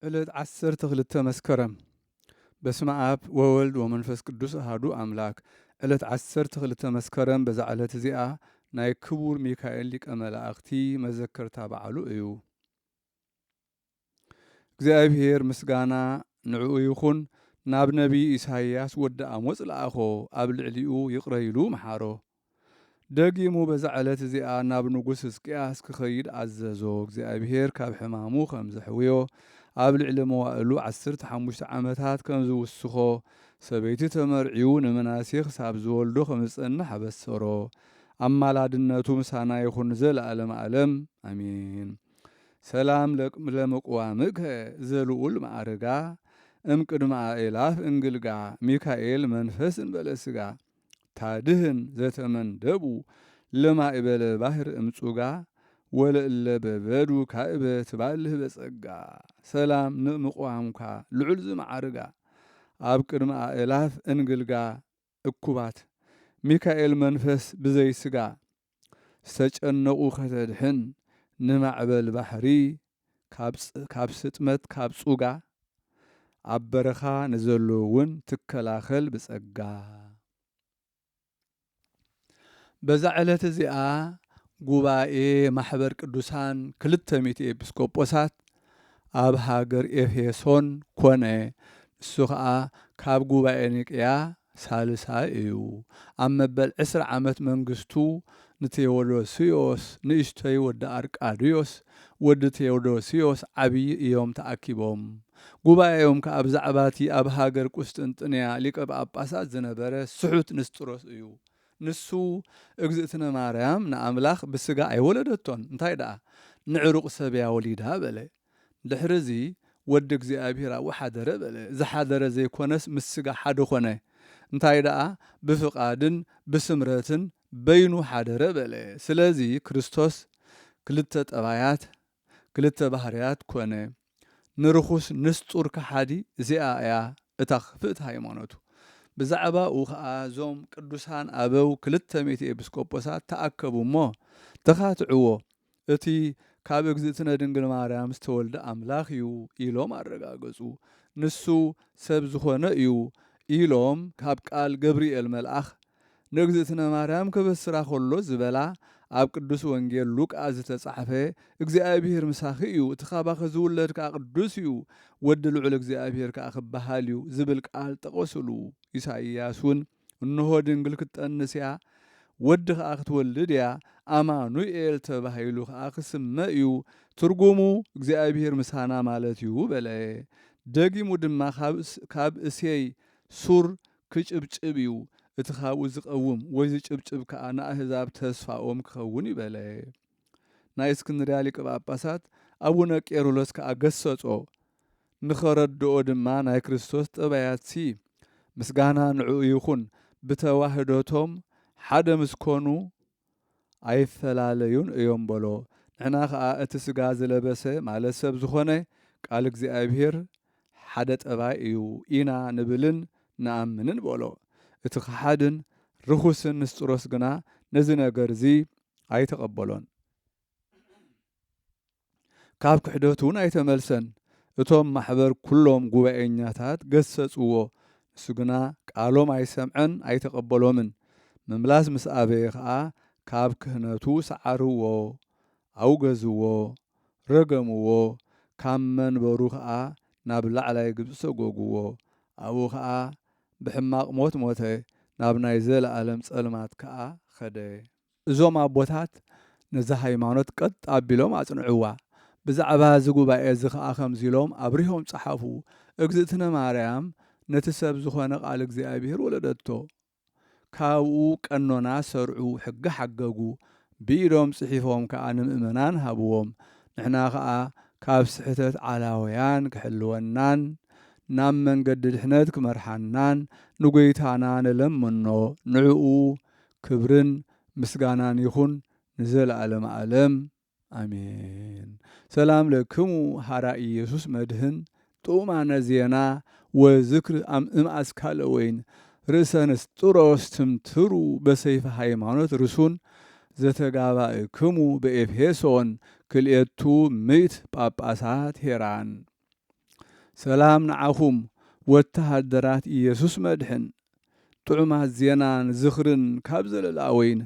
ዕለት ዓሰርተ ክልተ መስከረም። በስመ ኣብ ወወልድ ወመንፈስ ቅዱስ ኣሃዱ ኣምላክ። ዕለት ዓሰርተ ክልተ መስከረም፣ በዛ ዕለት እዚኣ ናይ ክቡር ሚካኤል ሊቀ መላእኽቲ መዘከርታ በዓሉ እዩ። እግዚኣብሔር ምስጋና ንዕኡ ይኹን፣ ናብ ነቢይ ኢሳይያስ ወዲ ኣሞጽ ለኣኾ፣ ኣብ ልዕሊኡ ይቕረ ኢሉ መሓሮ። ደጊሙ በዛ ዕለት እዚኣ ናብ ንጉስ ሕዝቅያስ ክኸይድ ኣዘዞ። እግዚኣብሔር ካብ ሕማሙ ከም ዘሕውዮ፣ ኣብ ልዕሊ መዋእሉ ዓሰርተ ሓሙሽተ ዓመታት ከም ዝውስኾ፣ ሰበይቲ ተመርዕዩ ንምናሴ ክሳብ ዝወልዶ ከም ዝጸንሕ ኣበሰሮ። ኣማላድነቱ ምሳና ይኹን ንዘለዓለመ ዓለም። ኣሜን። ሰላም ለቅ-፣ ለመቅዋምከ ዘልዑል ማዕርጋ፣ እም ቅድመ ኣእላፍ እንግልጋ፣ ሚካኤል መንፈስ እንበለ ስጋ፣ ታድህን ዘተመንደቡ፣ ለማእበለ ባሕር እምጹጋ፣ ወለእለ በበዱ ካእበ ትባልህ በጸጋ። ሰላም ንምቅዋምካ ልዑል ዝመዓርጋ፣ ኣብ ቅድመ ኣእላፍ እንግልጋ እኩባት፣ ሚካኤል መንፈስ ብዘይ ስጋ፣ ዝተጨነቑ ከተድሕን፣ ንማዕበል ባሕሪ ካብ ጽ-፣ ካብ ስጥመት ካብ ጹጋ፣ ኣብ በረኻ ንዘሎ እውን ትከላኸል ብጸጋ። በዛ ዕለት እዚኣ ጉባኤ ማሕበር ቅዱሳን ክልተ ሚእቲ ኤጲስቆጶሳት ኣብ ሃገር ኤፌሶን ኮነ። ንሱ ኸኣ ካብ ጉባኤ ኒቅያ ሳልሳይ እዩ። ኣብ መበል ዕስራ ዓመት መንግስቱ ንቴዎዶስዮስ ንእሽተይ ወዲ ኣርቃድዮስ ወዲ ቴዎዶስዮስ ዓብዪ እዮም ተኣኪቦም። ጉባኤኦም ከኣ ብዛዕባ እቲ ኣብ ሃገር ቁስጥንጥንያ ሊቀ ጳጳሳት ዝነበረ ስሑት ንስጥሮስ እዩ። ንሱ፣ እግዝእትነ ማርያም ንኣምላኽ ብስጋ ኣይወለደቶን፣ እንታይ ደኣ ንዕሩቕ ሰብ እያ ወሊዳ በለ። ድሕሪ እዚ ወዲ እግዚኣብሔር ኣብኡ ሓደረ በለ። ዝሓደረ ዘይኮነስ ምስ ስጋ ሓደ ኮነ። እንታይ ደኣ ብፍቓድን ብስምረትን በይኑ ሓደረ በለ። ስለዚ ክርስቶስ ክልተ ጠባያት፣ ክልተ ባህርያት ኮነ። ንርኹስ ንስጡር ከሓዲ እዚኣ እያ እታ ክፍእቲ ሃይማኖቱ። ብዛዕባኡ ኸኣ እዞም ቅዱሳን ኣበው ክልተ ሚእቲ ኤጲስቆጶሳት ተኣከቡ እሞ ተኻትዕዎ፣ እቲ ካብ እግዝእትነ ድንግል ማርያም ዝተወልደ ኣምላኽ እዩ ኢሎም ኣረጋገጹ። ንሱ ሰብ ዝኾነ እዩ ኢሎም ካብ ቃል ገብርኤል መልኣኽ ንእግዝእትነ ማርያም ከበስራ ከሎ ዝበላ ኣብ ቅዱስ ወንጌል ሉቃስ ዝተጻሕፈ፣ እግዚኣብሔር ምሳኺ እዩ፣ እቲ ካባኺ ዝውለድ ከኣ ቅዱስ እዩ፣ ወዲ ልዑል እግዚኣብሔር ከኣ ክበሃል እዩ ዝብል ቃል ጠቐሱሉ። ኢሳይያስ እውን፣ እንሆ ድንግል ክትጠንስ እያ፣ ወዲ ከኣ ክትወልድ እያ፣ ኣማኑኤል ተባሂሉ ከኣ ክስመ እዩ፣ ትርጉሙ እግዚኣብሔር ምሳና ማለት እዩ በለ። ደጊሙ ድማ ካብ እስ-፣ ካብ እሴይ ሱር ክጭብጭብ እዩ፣ እቲ ካብኡ ዝቐውም ወይ ዝጭብጭብ ከኣ ንኣህዛብ ተስፋኦም ክኸውን እዩ በለ። ናይ እስክንድርያ ሊቀ ጳጳሳት ኣቡነ ቄርሎስ ከኣ ገሰጾ። ንኸረድኦ ድማ ናይ ክርስቶስ ጠባያትሲ ምስጋና ንዕኡ ይኹን፣ ብተዋህዶቶም ሓደ ምስ ኮኑ ኣይፈላለዩን እዮም በሎ። ንሕና ኸኣ እቲ ስጋ ዝለበሰ ማለት ሰብ ዝኾነ ቃል እግዚኣብሔር ሓደ ጠባይ እዩ ኢና ንብልን ንኣምንን በሎ። እቲ ከሓድን ርኹስን ንስጥሮስ ግና ነዚ ነገር እዚ ኣይተቐበሎን። ካብ ክሕደቱ እውን ኣይተመልሰን። እቶም ማሕበር ኩሎም ጉባኤኛታት ገሰጽዎ። ንሱ ግና ቃሎም ኣይሰምዐን ኣይተቐበሎምን። ምምላስ ምስ ኣበየ ኸኣ ካብ ክህነቱ ሰዓርዎ፣ ኣውገዝዎ፣ ረገምዎ። ካብ መንበሩ ኸኣ ናብ ላዕላይ ግብጺ ሰጎግዎ። ኣብኡ ኸኣ ብሕማቕ ሞት ሞተ፣ ናብ ናይ ዘለኣለም ጸልማት ከኣ ኸደ። እዞም ኣቦታት ነዛ ሃይማኖት ቀጥ ኣቢሎም ኣጽንዕዋ። ብዛዕባ እዚ ጉባኤ እዚ ኸኣ ከምዚ ኢሎም ኣብሪሆም ጸሓፉ፣ እግዝእትነ ማርያም ነቲ ሰብ ዝኾነ ቃል እግዚኣብሔር ወለደቶ። ካብኡ ቀኖና ሰርዑ፣ ሕጊ ሓገጉ፣ ብኢዶም ጽሒፎም ከኣ ንምእመናን ሃብዎም። ንሕና ከኣ ካብ ስሕተት ዓላውያን ክሕልወናን ናብ መንገዲ ድሕነት ክመርሓናን ንጐይታና ንለምኖ። ንዕኡ ክብርን ምስጋናን ይኹን ንዘለዓለመ ዓለም። ኣሜን። ሰላም ለክሙ ሐራ ኢየሱስ መድህን ጥዑማነ ዜና ወዝክር እምኣስካለ ወይን ርእሰ ንስጥሮስ ትምትሩ በሰይፈ ሃይማኖት ርሱን ዘተጋባእክሙ በኤፌሶን ክልኤቱ ምእት ጳጳሳት ሄራን። ሰላም ንዓኹም ወተሃደራት ኢየሱስ መድሕን፣ ጥዑማት ዜናን ዝኽርን ካብ ዘለልኣ ወይን።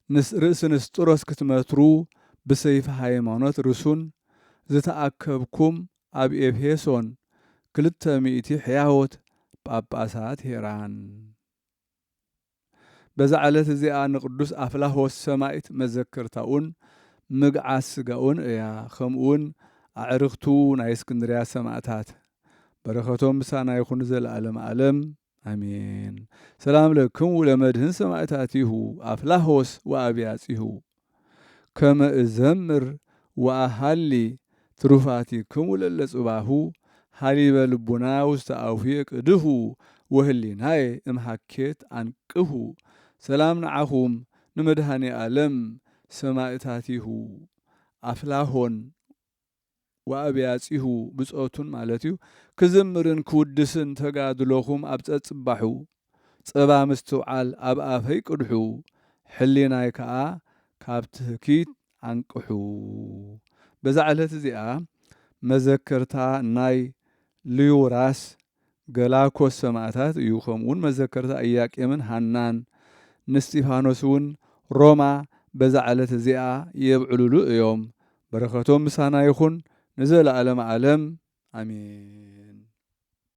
ንስ-፣ ርእሲ ንስጥሮስ ክትመትሩ ብሰይፊ ሃይማኖት ርሱን ዝተኣከብኩም ኣብ ኤፌሶን ክልተ ሚእቲ ሕያዎት ጳጳሳት ሄራን። በዛ ዕለት እዚኣ ንቅዱስ ኣፍላሆስ ሰማዕት መዘከርታኡን ምግዓስ ስጋኡን እያ። ከምኡውን ኣዕርኽቱ ናይ እስክንድርያ ሰማዕታት። በረኸቶም ምሳና ይኹን ዘለዓለም ዓለም። ኣሜን። ሰላም ለክሙ ለመድህን ሰማዕታቲሁ ኣፍላሆስ ወኣብያጺሁ። ከመ እዘምር ወኣሃሊ ትሩፋቲክሙ ለለ ጽባሁ፣ ሃሊበ ልቡና ውስተ አፉየ ቅድሁ፣ ወህሊናየ እምሃኬት አንቅሁ። ሰላም ንዓኹም ንመድኃኔ ዓለም ሰማዕታቲሁ ኣፍላሆን ወኣብያጺሁ ብጾቱን ማለት እዩ። ክዝምርን ክውድስን ተጋድሎኹም ኣብ ጸጽባሑ፣ ጸባ ምስትውዓል ኣብ ኣፈይ ቅድሑ፣ ሕሊናይ ከኣ ካብ ትህኪት ኣንቅሑ። በዛ ዕለት እዚኣ መዘከርታ ናይ ልዩራስ ገላኮስ ሰማዕታት እዩ። ከምኡውን መዘከርታ ኢያቄምን ሃናን ንስጢፋኖስ እውን ሮማ በዛ ዕለት እዚኣ የብዕሉሉ እዮም። በረኸቶም ምሳና ይኹን ንዘለዓለም ዓለም። ኣሜን።